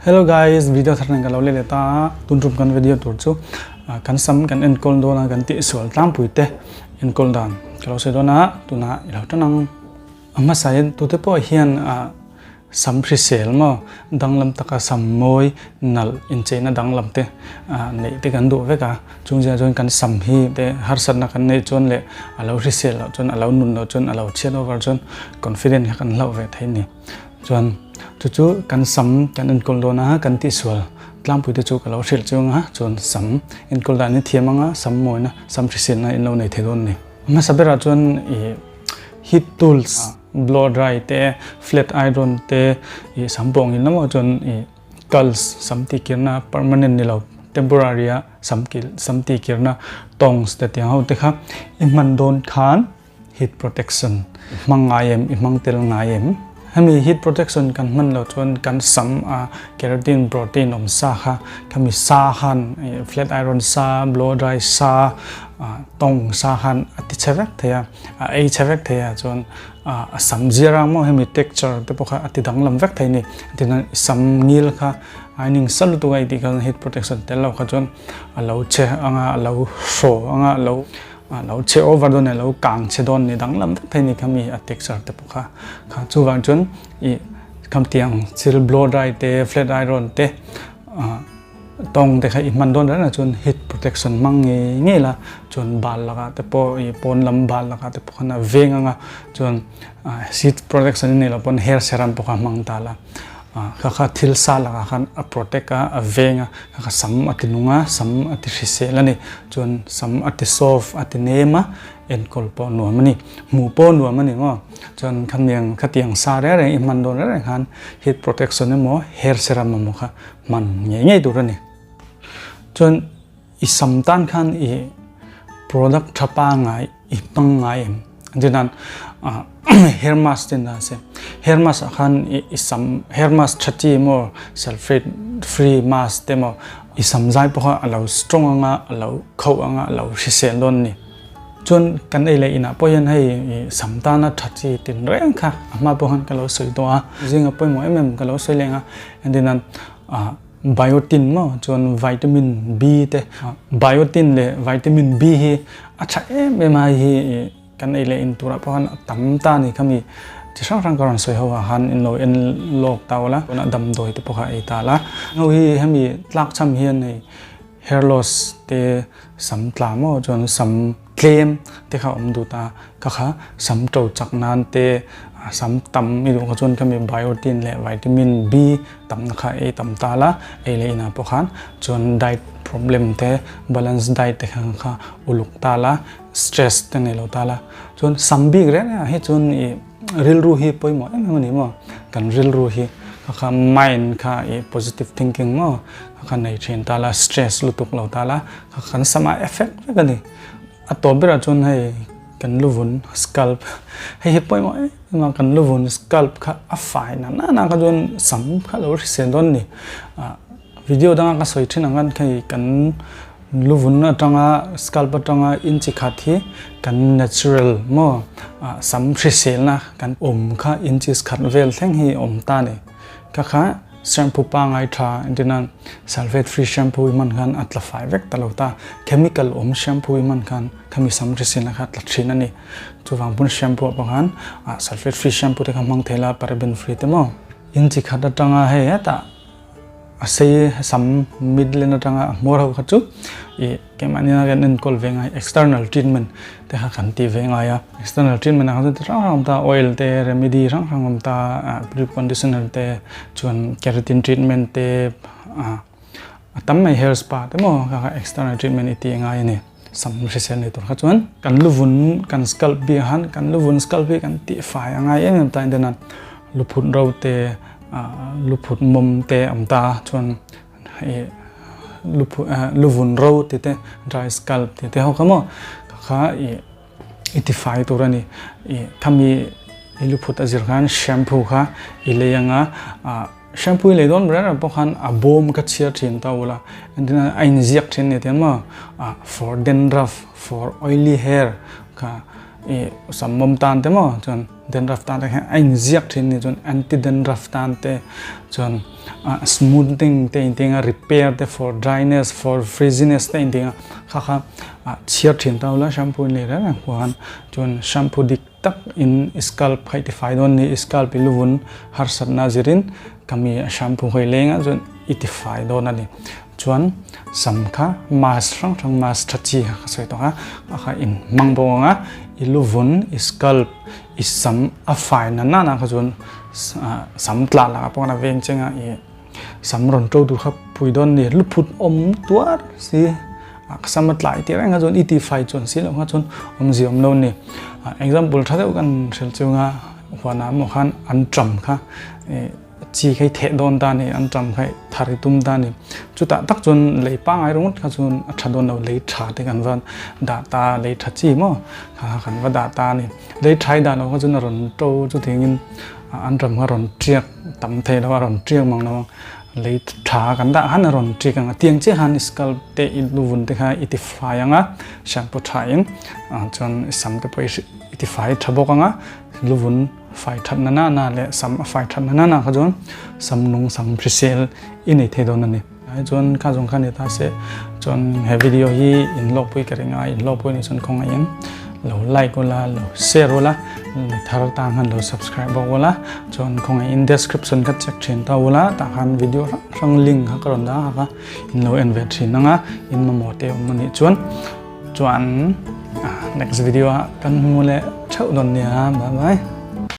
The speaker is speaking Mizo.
Hello guys, video thar nen ka lo let leh ta a, tun tum kan video tur chu kan sam kan enkawl dawn a kan tihsual tlangpui te enkawl dan ka lo sawi dawn a, tunah i lo tan ang. A hmasa in tute pawh hian sam hrisel maw danglam taka sam mawi nalh incheina danglam te neih te kan duh vek a, chung zia chuan kan sam hi te harsatna kan neih chuan leh a lo hrisel loh chuan a lo nun loh chuan a lo chhiat over chuan confident kha kan hlauh ve thei a ni. Chuan chu chu kan sam kan enkawl dawn a kan tihsual tlangpui te chu ka lo hrilh chiang a chuan sam enkawl dan hi thiam anga sam mawina sam hriselna in lo nei thei dawn a ni. Hmasa berah chuan ih heat tools blow dry te flat iron te ih sam pawh ngil lamah chuan ih curls sam tih kirna permanent ni lo temporary a sam kil sam tih kirna tongs te tiang ho te kha i hman dawn khan Heat protection i hmang ngai em? I hmang tel ngai em? Hemi heat protection kan hman loh chuan kan sam a keratin protein awm sa kha khami sa khan flat iron sa, blow dry sa, tawng sa khan a ti chhe vek thei a, a ei chhe vek thei a chuan a sam zir ang maw hemi texture te pawh kha a ti danglam vek thei a ni. Tin sam ngil kha a ining sa lutuk a i tih khan heat protection tel loh kha chuan a lo chhe ang a, a lo hraw ang a, a lo A lo chhe over dawn a lo kang chhe dawn ni danglam vek thei ni kha mi a texture te pawh kha kha chuvang chuan ih kham tiang thil blow dry te flat iron te ah tawng te kha i hman dawn reng ah chuan heat protection hmang ngei ngei la chuan bal lakah te pawh ih pawn lam bal lakah te pawh khan a veng ang a chuan ah heat protection i neih loh pawn hair serum pawh kha hmang ta la. Kha kha thil sa lakah khan a protect a, a veng a, kha kha sam a ti nung a, sam a ti hrisel a ni. Chuan sam a ti soft, a ti nem a, enkawl pawh nuam a ni. Hmuh pawh nuam a ni maw? Chuan khamiang khatiang sa reng reng i hman dawn reng reng khan heat protection emaw hair serum emaw kha hman ngei ngei tur a ni. Chuan i sam tan khan i product tha pangai i hmang ngai em? Chuan hair mask te an se hair mask ah khan i sam hair mask tha chi emaw sulfate free mask te emaw i sam zai pawh kha a lo strong anga a lo khauh anga a lo hrisel dawn a ni. Chuan kan ei leh inah pawh hian hei i sam tana tha chi tin reng kha a hma pawh khan ka lo sawi tawh a zinga pawimawh em em ka lo sawi leng a entirnan ah Biotin maw chuan vitamin B te biotin leh vitamin B hi a tha em em a hei hi kan ei leh in turah pawh khan a tam ta a ni khami chi hrang hrang ka rawn sawi ho ah khan in lo en lawk ta ula tunah damdawi te pawh kha ei ta la ho hi hemi tlak cham hian hei hair loss te sam tla maw chuan sam Tlem te kha awm duh ta, ka kha sam to chak nan te sam tam i duh kha chuan khami biotin leh vitamin B tam na kha ei tam ta la, ei leh inah pawh khan chuan diet problem te balance diet te kha kha uluk ta la, stress te nei lo ta la, chuan sam bik reng reng ah hi chuan i rilru hi pawimawh em em a ni maw, kan rilru hi ka kha mind kha i positive thinking maw ka kha nei thin ta la, stress lutuk lo ta la, ka kha kan sam ah effect vek a ni. A tawp berah chuan hei kan luvun scalp hei hi pawimawh em em a kan luvun scalp kha a fai na na na kha chuan sam kha lo hrisel dawn a ni ah video danga ka sawi thin ang khan hei kan luvun atanga scalp atanga inchi khat hi kan natural maw ah sam hriselna kan awm kha inches khat vel thleng hi awm ta a ni kha kha. Shampoo pangai tha entirnan sulphate free shampoo i hman khan a tla fai vek ta lo ta, chemical awm shampoo i hman khan khami sam hrisin a kha tla thin a ni. Chuvang pawn shampoo ah pawh khan sulphate free shampoo te kha hmang thei la paraben free te maw. Inchi khat atanga hei hetah a sei sam midland atanga a hmawr ho kha chu ih Keimahni a kan enkawl ve ngai external treatment te kha kan ti ve ngai a, external treatment ah khan chuan ti hrang hrang a awm ta oil te remedy hrang hrang a awm ta ah deep conditioner te chuan keratin treatment te ah a tam mai hair spa te maw kha kha external treatment i ti ngai a ni sam hrisel nei tur kha chuan kan luvun kan scalp bik ah khan kan luvun scalp hi kan tih fai a ngai em em ta engtin a luphut ro te ah luphut mawm te a awm ta chuan ih luvun ro tih te dry scalp tih te ho kha maw kha kha ih i ti fai tur a ni ih khami i luphut a zir khan shampoo kha i lei anga ah shampoo i lei dawn ber pawh khan a bawm kha chhiar thin ta ula engtin a inziak thin a ni tiang maw ah for dandruff for oily hair kha. I sam mawm tan te maw chuan dandruff tan te hian a inziak thin ni chuan anti dandruff tan te chuan smoothing te inti anga repair te for dryness for frizziness te inti anga kha kha chhiar thin ta ula shampoo in lei reng reng huan chuan shampoo dik tak in scalp kha i tifai dawn ni scalp i luvun harsatna zirin kami a shampoo kha i leng a chuan i tifai dawn a ni. Chuan sam kha mask hrang hrang mask tha chi kha ka sawi tawh a, a kha in hmang bawk ang a, i lu vun, i scalp, i sam a fai na nana kha chuan sam tlah lakah pawh khan a veng cheng a, i sam rawn to tur kha pui dawn a ni, lu phut awm tuar si a ka sam a tlai tih reng kha chuan i tifai chuan si loh kha chuan awmzia awm lo a ni. Example tha deuh kan hrilh chiang a, huanah emaw khan an ṭam kha Chi kha i theh dawn ta a ni, an ṭam kha i thar i tum ta a ni. Chutah tak chuan lei pangngai ringawt kha chuan a ṭha dawn lo, lei ṭha te kan va dah ta, lei ṭha chi maw kha kha kan va dah ta a ni. Lei ṭha i dah loh kha chuan a rawn ṭo chutiangin an ṭam kha a rawn ṭiak tam thei lo a, a rawn ṭiak mang lo ang. Lei ṭha kan dah khan a rawn ṭiak ang a, tiang chiah khan i scalp te i luvun te kha i tifai ang a, shampoo ṭha in chuan i sam te pawh i tifai ṭha bawk ang a, luvun. Fai that na na na leh sam a fai that na na na kha chuan sam nung sam hrisel i nei thei dawn a ni. Ai chuan kha zawng kha ni ta se chuan he video hi in hlawkpui ka ring a, in hlawkpui nih chuan khawngaih in lo like ula lo share ula mi thar tan khan lo subscribe bawk ula chuan khawngaih in description kha check thin ta ula tah khan video hrang hrang link kha ka rawn dah a kha in lo en ve thin ang a in mamawh te awm anih chuan Chuan next video ah kan hmu leh theuh dawn nia. Bye bye.